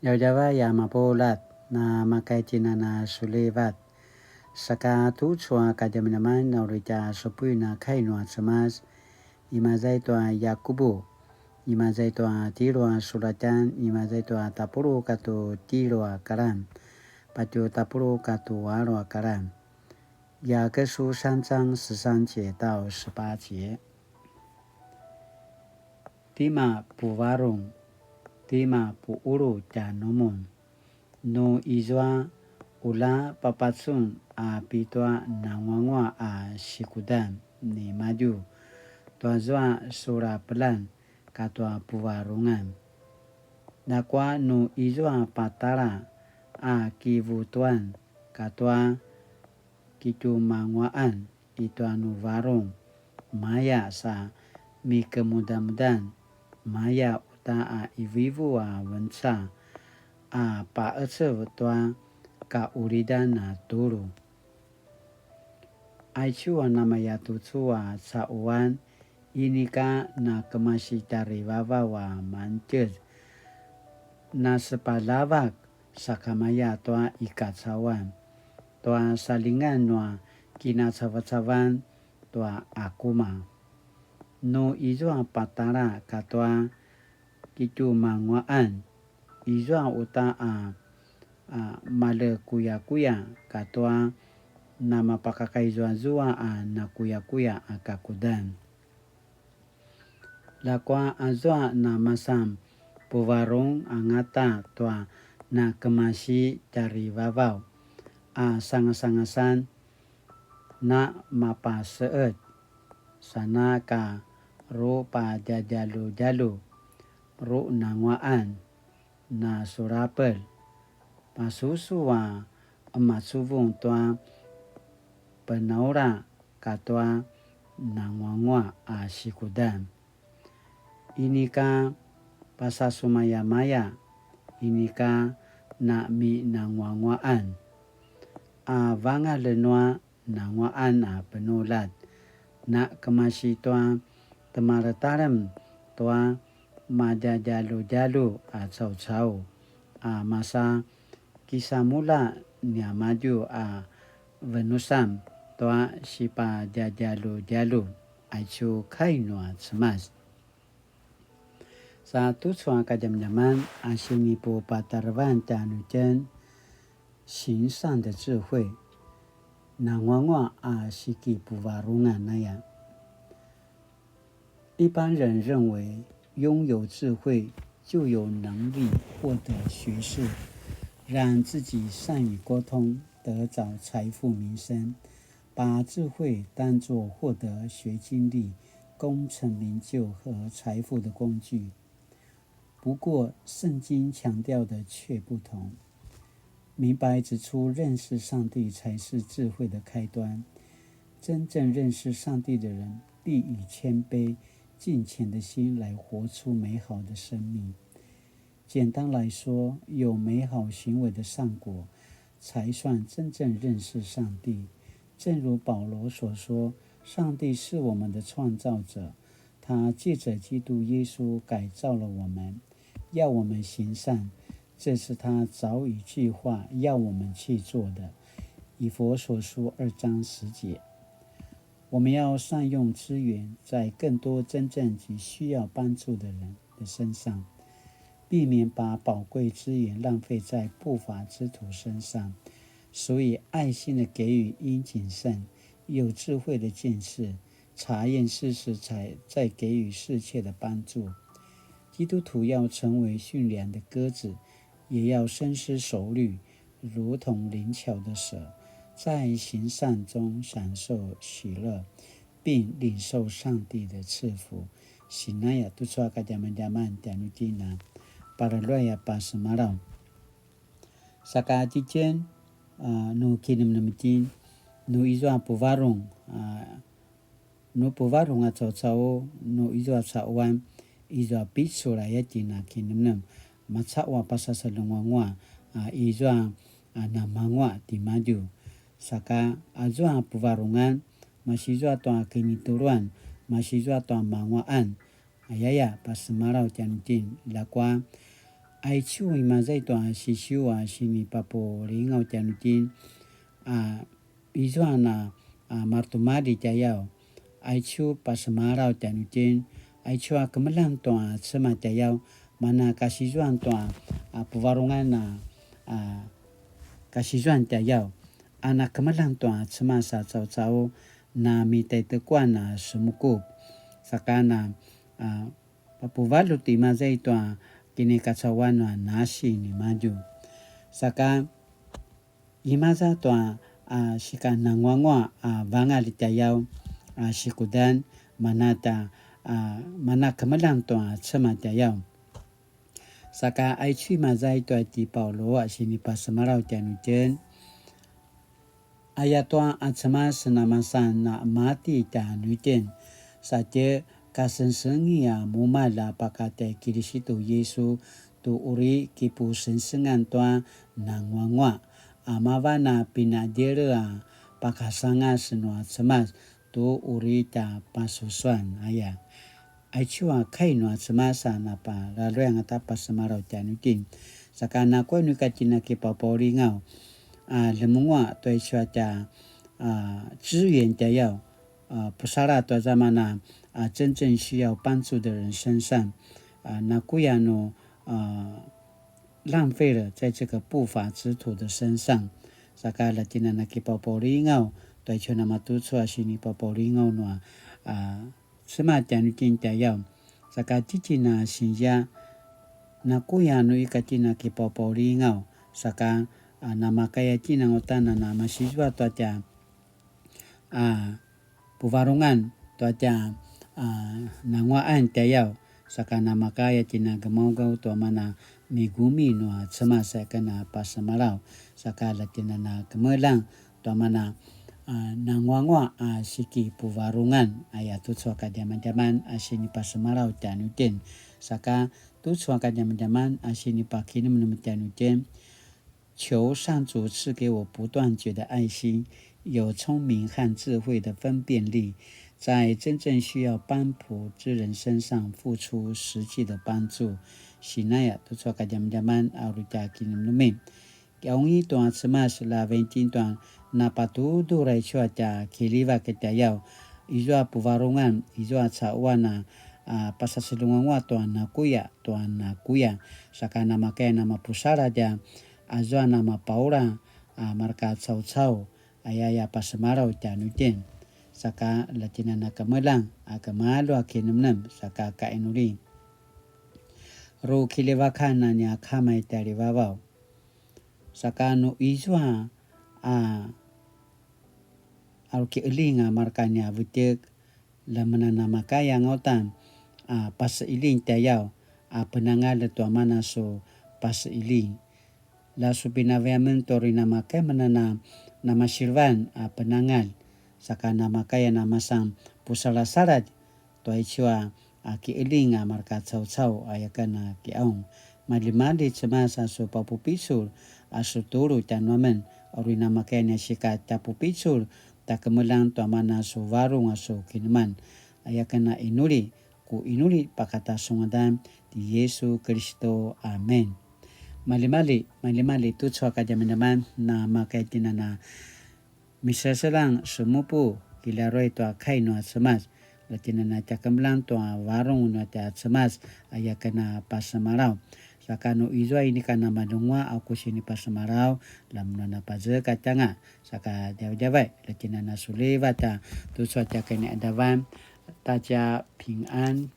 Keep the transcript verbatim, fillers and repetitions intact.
Djavadjavay a mapuljat, na makaitjinan a sulivat. Saka tucu a kadjamadjaman na uri tja supuin a kai nua Cemas, imaza i tua Yakubu, imaza i tua tjelu a sulatjan, imaza i tua tapuluq katua tjelu a kalan, patje tapuluq katua alu a kalan. 雅各书三章十三节到十八节。 Tima puvarung, tima puqulu tjanumun, nu izua ula papacun a pitua nanguanguaq a sikudan nimadju, tuazua sulapelan katua puvarungan. Ljakua nu izua patala a kivutuan katua kitjumanguaqan i tua nu varung, maya sa mikemudamudan, maya uta a ivuivu a venca a paqecev tua kaqulidan a tulu. Aicu a namaya tucu a caquan, inika na kemasi tjarivavaw a mangtjez, na sepaljavak sakamaya tua i kacauan, tua salingan nua kinacavacavan tua akuma. Nu izua patala katua kitjumanguaqan, izua uta a, a malekuyakuya katua namapakakaizuazua a nakuyakuya a kakudan. Ljakua azua namasan puvarung angata tua na kemasi tjarivavaw a sangasangasan na mapaseqet, sana ka rupadjadjaludjalu, runanguaqan, na sulapelj, pasusu a emacuvung tua penaula katua nanguanguaq a sikudan. Inika pasasumayamaya, inika naminanguanguaqan. A vangalj nua nanguaqan a penuljat, na kemasi tua temaletalem tua madjadjaludjalu a caucau, a masa kisamulja niamadju a venusam tua sipadjadjaludjalu, aicu kai nua Cemas. Sa tucu a kadjamadjaman a sinipupatarevan tjanuitjen, 行善的智慧, nanguanguaq a sikipuvarungan aya. 一般人认为，拥有智慧就有能力获得学识，让自己善于沟通，得着财富名声，把智慧当作获得学经历、功成名就和财富的工具。不过，圣经强调的却不同。明白指出，认识上帝才是智慧的开端。真正认识上帝的人，必以谦卑、敬虔的心来活出美好的生命。简单来说，有美好行为的善果，才算真正认识上帝。正如保罗所说，上帝是我们的创造者，他借着基督耶稣改造了我们，要我们行善，这是他早已计划要我们去做的。以弗所书二章十节。我们要善用资源在更多真正急需要帮助的人的身上，避免把宝贵资源浪费在不法之徒身上。所以，爱心的给予应谨慎，有智慧的见识，查验事实，才再给予适切的帮助。基督徒要成为驯良的鸽子，也要深思熟虑，如同灵巧的蛇，在行善中享受喜乐，并领受上帝的赐福。Sinaya tucu a kadjamadjaman tjanuitjen a paraluaya pasemalaw. Saka titjen, a, nu kinemnem itjen, nu izua puvarung, a, nu puvarung a caucau, nu izua caquan, izua picul aya itjen a kinemnem, macaqu a pasasalenguanguaq, a, izua, a, namanguaq timadju. Saka azua puvarungan, masizua tua kinituluan, masizua tua manguaqan, ayaya, pasemalaw tjanuitjen, ljakua, Aicu imaza i tua sisiu a sinipapulingaw tjanuitjen, a izua na, a, maretimalji tjayaw. Aicu pasemalaw tjanuitjen, aicu a kemeljang tua Cemas tjayaw, mana kasizuan tua, a, puvarungan a, a, kasizuan tjayaw. A na kemeljang tua Cemas a caucau, na mitaitekuan a semukup. Saka na, a, papuvaljut imaza i tua kinikacauan a nasi nimadju. Saka imaza tua, a, sikananguanguaq a vangalj tjayaw, a, sikudan, mana ta, a, mana kemeljang tua Cemas tjayaw. Saka aicu imaza i tua ti Paulu a sinipasemalaw tjanuitjen. Ayatua a Cemas namasan na mati tjanuitjen, satje kasengsengi a mumalj a pakatjai Kilisitu Yisu tu uri kipusengsengan tua nanguanguaq, a mavan a pinadjele a pakasangas nua Cemas tu uri tja pasusuan aya. Aicu a kai nua Cemas a napalaluay angata pasemalaw tjanuitjen. Saka nakuya nu ika tjen a kipapaulingaw, a, lemenguaq tua aicu a tja, a, 資源 tjayaw, a, pusala tua zamana, a, 真正需要幫助的人身上, a, nakuya nu, a, 浪費了在这个不法之徒的身上. Saka la tjen a na kipapaulingaw, tua aicu namatucu a sinipapaulingaw nua, a, Cemas tjanuitjen tjayaw. Saka tjitjen a sinzia, nakuya nu ika tjen a kipapaulingaw, saka, a, namakaya tjen a uta na namasizua tua tja, a, puvarungan tua tja, a, nanguaqan tjayaw, saka namakaya tjen a gemaugaw tua mana migumi nua Cemas a ken a pasemalaw, saka la tjen a na kemeljang tua mana, a, nanguanguaq a sikipuvarungan, aya tucu a kadjamadjaman a sinipasemalaw tjanuitjen, saka tucu a kadjamadjaman a sinipakinemnem tjanuitjen. 求上主赐给我不断绝的爱心，有聪明和智慧的分辨力，在真正需要帮扶之人身上付出实际的帮助。Sinaya tucu a kadjamadjaman a uri tja kinemnemen. Kiqaung i tua Cemas la vencin tua napatudur aicu a tja kiljivak tjayaw, izua puvarungan, izua caquan a, a, pasaselunguanguaq tua nakuya, tua nakuya, saka namakaya namapusaladj a, azua namapaula, a, marka caucau, ayaya pasemalaw tjanuitjen, saka la tjen a na kemeljang, a, kemalu a kinemnem, saka kainuli. Ru kiljivakan a nia Kama i tjalivavaw. Saka nu izua a, a ru kiqeljing a marka nia vetjek, la men a namakaya anga uta a paseqiljing tjayaw, a penangalj tua mana su paseqiljing. La su pinavai amen tu uri namakaya men a na, namasilvan a penangalj, saka namakaya namasan pusalasaladj tua aicu a, a kiqeljing a marka caucau, aya ken a kiqaung. Maljimalji Cemas a su papupicul a su tulu tjanuamen, a uri namakaya nia sika tja pupicul, tja kemeljang tua mana su varung a su kinemnem, aya ken a inuli, ku inuli pakata su ngadan ti Yisu Kilistu. Amen. Maljimalji, maljimalji tucu a kadjamadjaman, namakaya tjen a na miseselang semupu, kilaruay tua kai nua Cemas, la tjen a na tja kemeljang tua varung nua tja Cemas, aya ken a pasemalaw. Saka nu izua inika namaljenguaq a ku sinipasemalaw, la mun a na pazekatj anga, saka djavadjavay, la tjen a na sulivat a tucu a tja kiniqadavan, 大家平安.